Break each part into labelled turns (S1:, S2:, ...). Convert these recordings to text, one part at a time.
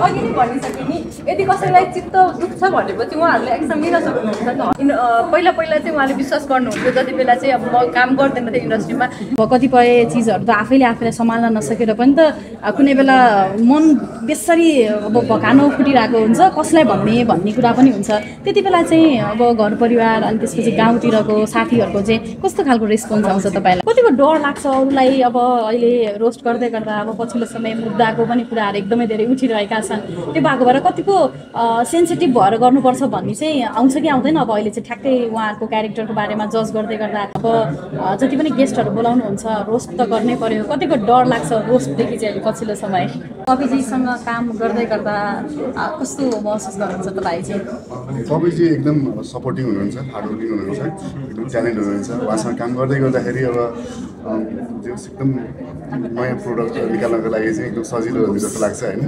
S1: अघि नै भनिसकेँ नि यदि कसैलाई चित्त दुख्छ भनेपछि उहाँहरूले एक्सन लिन सक्नुहुन्छ नि पहिला पहिला चाहिँ उहाँले विश्वास गर्नुहुन्थ्यो जति बेला चाहिँ अब म काम गर्दैन थिएँ इन्डस्ट्रीमा
S2: कतिपय चिजहरू त आफैले आफैलाई सम्हाल्न नसकेर पनि त कुनै बेला मन बेसरी अब भकानो फुटिरहेको हुन्छ कसलाई भन्ने कुरा पनि हुन्छ त्यति बेला चाहिँ अब घर परिवार अनि त्यसपछि गाउँतिरको साथीहरूको चाहिँ कस्तो खालको रेस्पोन्स आउँछ तपाईँलाई कतिको डर लाग्छ अरूलाई अब अहिले रोस्ट गर्दै गर्दा अब पछिल्लो समय मुद्दाको पनि कुराहरू एकदमै धेरै उठिरहेका छन् त्यो भएको भएर कतिको सेन्सिटिभ भएर गर्नुपर्छ भन्ने चाहिँ आउँछ कि आउँदैन अब अहिले चाहिँ ठ्याक्कै उहाँहरूको क्यारेक्टरको बारेमा जज गर्दै गर्दा अब जति पनि गेस्टहरू बोलाउनुहुन्छ रोस्ट त गर्नै पर्यो कतिको डर लाग्छ रोस्टदेखि चाहिँ अहिले पछिल्लो समय कविजीसँग काम गर्दै गर्दा कस्तो महसुस गर्नुहुन्छ तपाईँ चाहिँ
S3: कविजी एकदम सपोर्टिङ हुनुहुन्छ हार्डवर्किङ हुनुहुन्छ एकदम ट्यालेन्ट हुनुहुन्छ उहाँसँग काम गर्दै गर्दाखेरि अब एकदम नयाँ प्रोडक्ट निकाल्नको लागि चाहिँ एकदम सजिलो हुन्छ जस्तो लाग्छ होइन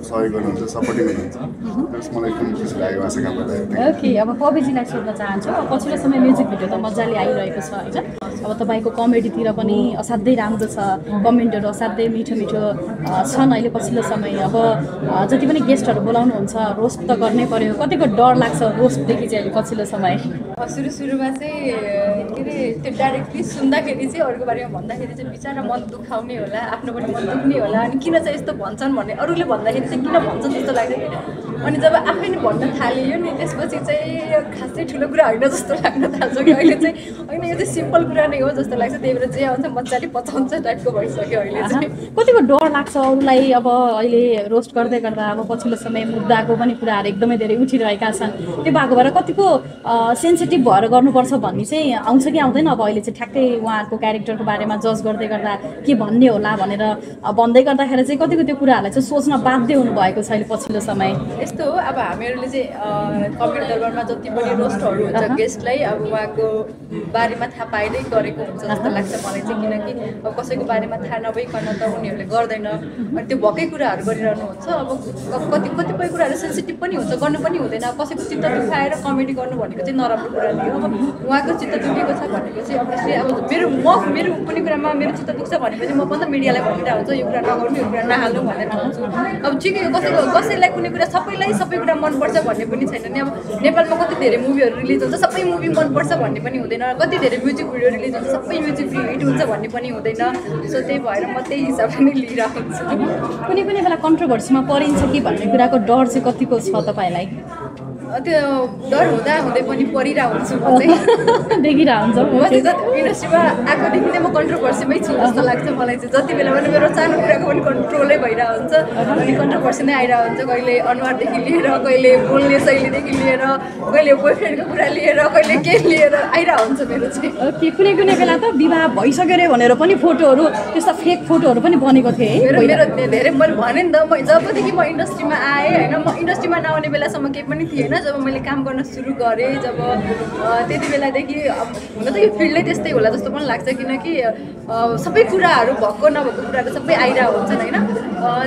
S3: सहयोग गर्नुहुन्छ सपोर्टिङ हुनुहुन्छ मलाई एकदम खुसी लाग्यो उहाँसँग काम गर्दा
S2: ओके अब कविजीलाई सोध्न चाहन्छु पछिल्लो समय म्युजिक भिडियो त मजाले आइरहेको छ होइन अब तपाईँको कमेडीतिर पनि असाध्यै राम्रो छ कमेन्टहरू असाध्यै मिठो मिठो छन् अहिले पछिल्लो समय अब जति पनि गेस्टहरू बोलाउनुहुन्छ रोस्ट त गर्नै पर्यो कतिको डर लाग्छ रोस्टदेखि चाहिँ अहिले पछिल्लो समय
S1: सुरुमा चाहिँ के अरे त्यो डाइरेक्टली सुन्दाखेरि चाहिँ अरूको बारेमा भन्दाखेरि चाहिँ बिचरा मन दुखाउने होला आफ्नो पनि मन दुख्ने होला अनि किन चाहिँ यस्तो भन्छन् भन्ने अरूले भन्दाखेरि चाहिँ किन भन्छन् जस्तो लाग्छ अनि जब आफै नै भन्न थालियो नि त्यसपछि चाहिँ खासै ठुलो कुरा होइन जस्तो लाग्न थाल्छ कि अहिले चाहिँ होइन यो चाहिँ सिम्पल कुरा नै हो जस्तो लाग्छ त्यही भएर जे आउँछ मजाले पचाउँछ टाइपको भइसक्यो अहिले चाहिँ
S2: कतिको डर लाग्छ अरूलाई अब अहिले रोस्ट गर्दै गर्दा अब पछिल्लो समय मुद्दाको पनि कुराहरू एकदमै धेरै उठिरहेका छन् त्यो भएको भएर कतिको सेन्सिटिभ भएर गर्नुपर्छ भन्ने चाहिँ आउँछ कि आउँदैन अब अहिले चाहिँ ठ्याक्कै उहाँहरूको क्यारेक्टरको बारेमा जज गर्दै गर्दा के भन्ने होला भनेर भन्दै गर्दाखेरि चाहिँ कतिको त्यो कुराहरूलाई चाहिँ सोच्न बाध्य हुनुभएको छ अहिले पछिल्लो समय
S1: यस्तो हो अब हामीहरूले चाहिँ कमेडी दरबारमा जति पनि रोस्टहरू हुन्छ गेस्टलाई अब उहाँको बारेमा थाहा पाएरै गरेको हुन्छ जस्तो लाग्छ मलाई चाहिँ किनकि अब कसैको बारेमा थाहा नभइकन त उनीहरूले गर्दैन अनि त्यो भएकै कुराहरू गरिरहनुहुन्छ अब कतिपय कुराहरू सेन्सिटिभ पनि हुन्छ गर्नु पनि हुँदैन कसैको चित्त दुखाएर कमेडी गर्नु भनेको चाहिँ नराम्रो कुरा नै हो अब उहाँको चित्त दुखेको छ भनेको चाहिँ अभियसली अब मेरो कुनै कुरामा मेरो चित्त दुख्छ भनेपछि म पनि त मिडियालाई भनिरहेको हुन्छ यो कुरा नगर्नु यो कुरा नहाल्नु भनेर भन्छु अब ठिकै हो कसैलाई कुनै कुरा सबैलाई सबै कुरा मनपर्छ भन्ने पनि छैन नि अब नेपालमा कति धेरै मुभीहरू रिलिज हुन्छ सबै मुभी मनपर्छ भन्ने पनि हुँदैन कति धेरै म्युजिक भिडियो रिलिज हुन्छ सबै म्युजिक भिडियो हिट हुन्छ भन्ने पनि हुँदैन सो त्यही भएर म त्यही हिसाबले नै लिइरहेको हुन्छु
S2: कुनै बेला कन्ट्रोभर्सीमा परिन्छ कि भन्ने कुराको डर चाहिँ कतिको छ तपाईँलाई
S1: त्यो डर हुँदै पनि परिरहेको हुन्छु म चाहिँ
S2: देखिरहेको हुन्छ
S1: म चाहिँ इन्डस्ट्रीमा आएकोदेखि नै म कन्ट्रोभर्सीमै छु जस्तो लाग्छ मलाई चाहिँ जति बेला पनि मेरो सानो कुराको पनि कन्ट्रोलै भइरहेको हुन्छ अनि कन्ट्रोभर्सी नै आइरहेको हुन्छ कहिले अनुहारदेखि लिएर कहिले बोल्ने शैलीदेखि लिएर कहिले बोयफ्रेन्डको कुरा लिएर कहिले के लिएर आइरहेको हुन्छ मेरो चाहिँ
S2: कुनै बेला त विवाह भइसक्यो अरे भनेर पनि फोटोहरू त्यस्ता फेक फोटोहरू पनि बनेको थिए
S1: मेरो धेरै मैले भने नि त जबदेखि म इन्डस्ट्रीमा आएँ होइन म इन्डस्ट्रीमा नआउने बेलासम्म केही पनि थिएन जब मैले काम गर्न सुरु गरेँ जब त्यति बेलादेखि हुन त यो फिल्डै त्यस्तै होला जस्तो पनि लाग्छ किनकि सबै कुराहरू भएको नभएको कुराहरू सबै आइरहेको हुन्छन् होइन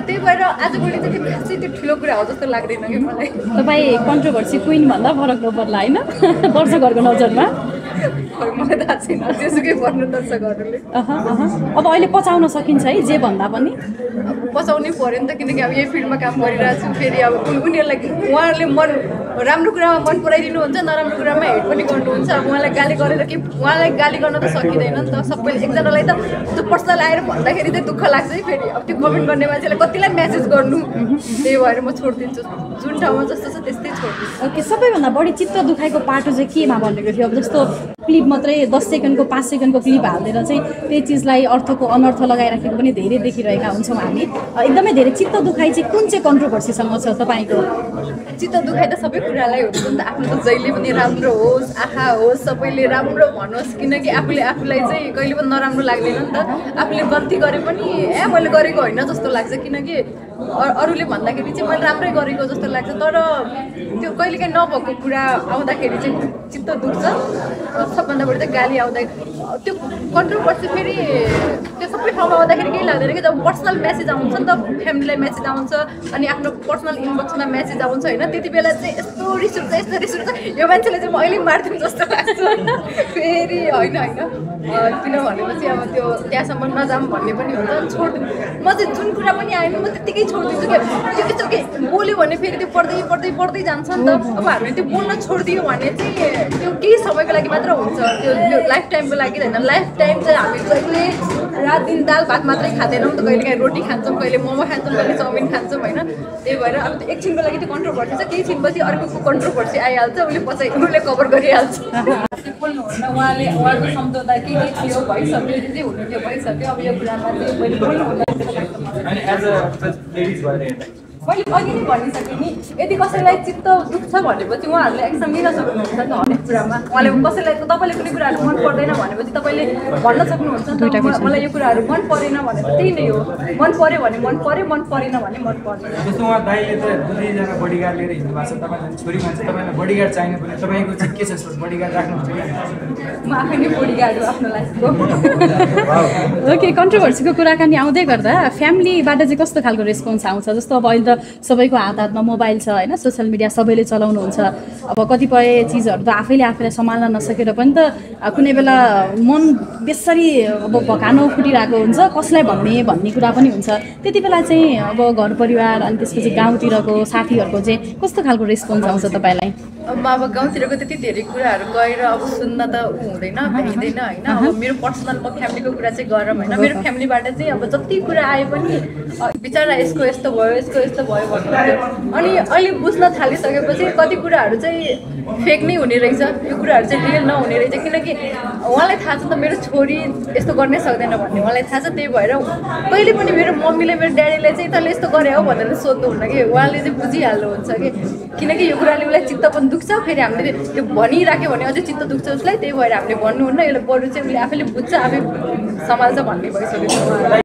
S1: त्यही भएर आजभोलि चाहिँ खासै त्यो ठुलो कुरा हो जस्तो लाग्दैन कि मलाई
S2: तपाईँ कन्ट्रोभर्सी क्विन भन्दा फरक नपर्ला होइन दर्शकहरूको नजरमा
S1: मलाई थाहा छैन त्यसुकै भन्नु दर्शकहरूले
S2: अब अहिले पचाउन सकिन्छ है जे भन्दा पनि
S1: पचाउनै पऱ्यो नि त किनकि अब यही फिल्डमा काम गरिरहेको छु फेरि अब उनीहरूलाई उहाँहरूले मन राम्रो कुरामा मन पराइदिनुहुन्छ नराम्रो कुरामा हेट पनि गर्नुहुन्छ अब उहाँलाई गाली गरेर के उहाँलाई गाली गर्न त सकिँदैन नि त सबैले एकजनालाई त त्यो पर्सनल आएर भन्दाखेरि चाहिँ दुःख लाग्छ है फेरि अब त्यो कमेन्ट गर्ने मान्छेलाई कतिलाई म्यासेज गर्नु त्यही भएर म छोडिदिन्छु जुन ठाउँमा जस्तो छ त्यस्तै छोडिदिन्छु
S2: ओके सबैभन्दा बढी चित्त दुखाइको पाटो चाहिँ केमा भनेको थियो अब जस्तो क्लिप मात्रै 10 सेकेन्डको 5 सेकेन्डको क्लिप हाल्दैन चाहिँ त्यही चिजलाई अर्थको अनर्थ लगाइराखेको पनि धेरै देखिरहेका हुन्छौँ हामी एकदमै धेरै चित्त दुखाइ चाहिँ कुन चाहिँ कन्ट्रोभर्सीसँग छ तपाईँको
S1: चित्त दुखाइ त सबै कुरालाई हुन्छ नि त आफ्नो त जहिले पनि राम्रो होस् आँखा होस् सबैले राम्रो भनोस् किनकि आफूलाई चाहिँ कहिले पनि नराम्रो लाग्दैन नि त आफूले गल्ती गरे पनि मैले गरेको होइन जस्तो लाग्छ किनकि अरूले भन्दाखेरि चाहिँ मैले राम्रै गरेको जस्तो लाग्छ तर त्यो कहिलेकाहीँ नभएको कुरा आउँदाखेरि चाहिँ चित्त दुख्छ सबभन्दा बढी त गाली आउँदा त्यो कन्ट्रोभर्सी फेरि त्यो सबै ठाउँमा आउँदाखेरि केही लाग्दैन कि जब पर्सनल मेसेज आउँछ नि त फ्यामिलीलाई मेसेज आउँछ अनि आफ्नो पर्सनल इनबक्समा मेसेज आउँछ होइन त्यति बेला चाहिँ यस्तो रिस उठ्छ यो मान्छेले चाहिँ म अहिले मार्दिनु जस्तो लाग्छ फेरि होइन किन भनेपछि अब त्यो त्यहाँसम्म नजाऊँ भन्ने पनि हुन्छ छोडिदिनु म चाहिँ जुन कुरा पनि आएन म त्यत्तिकै छोडिदिन्छु कि त्यो यस्तो के बोल्यो भने फेरि त्यो पढ्दै पढ्दै पढ्दै जान्छ नि त अब हामीले त्यो बोल्न छोडिदियो भने चाहिँ त्यो केही समयको लागि मात्र हुन्छ त्यो लाइफ टाइमको लागि होइन लाइफ टाइम चाहिँ हामी कहिले रात दिन दाल भात मात्रै खाँदैनौँ त कहिले काहीँ रोटी खान्छौँ कहिले मोमो खान्छौँ कहिले चाउमिन खान्छौँ होइन त्यही भएर अब त्यो एकछिनको लागि त्यो कन्ट्रोभर्सी छ केही छिनपछि अर्को कन्ट्रोभर्सी आइहाल्छ उसले कभर गरिहाल्छ बोल्नुहुन्न उहाँको सम्झौता के थियो भइसक्यो जे जे हुनु थियो भइसक्यो अब यो कुरामा चाहिँ मैले बोल्नुहुन्न मैले अघि नै भनिसकेँ नि यदि कसैलाई चित्त दुख्छ भनेपछि उहाँहरूले एक्सन लिन सक्नुहुन्छ नि हरेक कुरामा उहाँले कसैलाई तपाईँले कुनै कुराहरू मन पर्दैन भनेपछि तपाईँले भन्न सक्नुहुन्छ नि त मलाई यो कुराहरू मन परेन भने त त्यही नै हो मन पऱ्यो भने मन पऱ्यो मन परेन भने मन परेन
S4: जस्तो उहाँ दाइले त दुईजना बडीगार्ड लिएर हिँड्नु भएको छ तपाईँलाई छोरी मान्छे तपाईँलाई बडीगार्ड चाहिने भने तपाईँको चाहिँ के छ सोच बडीगार्ड राख्नुहुन्छ
S1: म आफै नै बडीगार्ड हो आफ्नो लाइफको
S2: ओके कन्ट्रोभर्सीको कुराकानी आउँदै गर्दा फ्यामिलीबाट चाहिँ कस्तो खालको रेस्पोन्स आउँछ जस्तो अब अहिले त सबैको हात हातमा मोबाइल छ होइन सोसियल मिडिया सबैले चलाउनुहुन्छ अब कतिपय चिजहरू त आफैलाई सम्हाल्न नसकेर पनि त कुनै बेला मन बेसरी अब भकानो फुटिरहेको हुन्छ कसलाई भन्ने कुरा पनि हुन्छ त्यति बेला चाहिँ अब घर परिवार अनि त्यसपछि गाउँतिरको साथीहरूको चाहिँ कस्तो खालको रेस्पोन्स आउँछ तपाईँलाई
S1: अब गाउँतिरको त्यति धेरै कुराहरू गएर अब सुन्न त हुँदैन भ्याइँदैन होइन अब मेरो पर्सनल म फ्यामिलीको कुरा चाहिँ गरौँ होइन मेरो फ्यामिलीबाट चाहिँ अब जति कुरा आए पनि बिचरा यसको यस्तो भयो यसको यस्तो भयो भन्नुहुन्थ्यो अनि अहिले बुझ्न थालिसकेपछि कति कुराहरू चाहिँ फेक नै हुने रहेछ यो कुराहरू चाहिँ रियल नहुने रहेछ किनकि उहाँलाई थाहा छ त मेरो छोरी यस्तो गर्नै सक्दैन भन्ने उहाँलाई थाहा छ त्यही भएर कहिले पनि मेरो मम्मीले मेरो ड्याडीले चाहिँ तैँले यस्तो गरे हो भनेर सोध्नुहुन्न कि उहाँले चाहिँ बुझिहाल्नुहुन्छ कि किनकि यो कुराले उसलाई चित्त पनि दुख्छ फेरि हामीले त्यो भनिराख्यो भने अझै चित्त दुख्छ उसलाई त्यही भएर हामीले भन्नुहुन्न यसलाई बरु चाहिँ उसले आफैले बुझ्छ आफै सम्हाल्छ भन्ने भइसकेको छ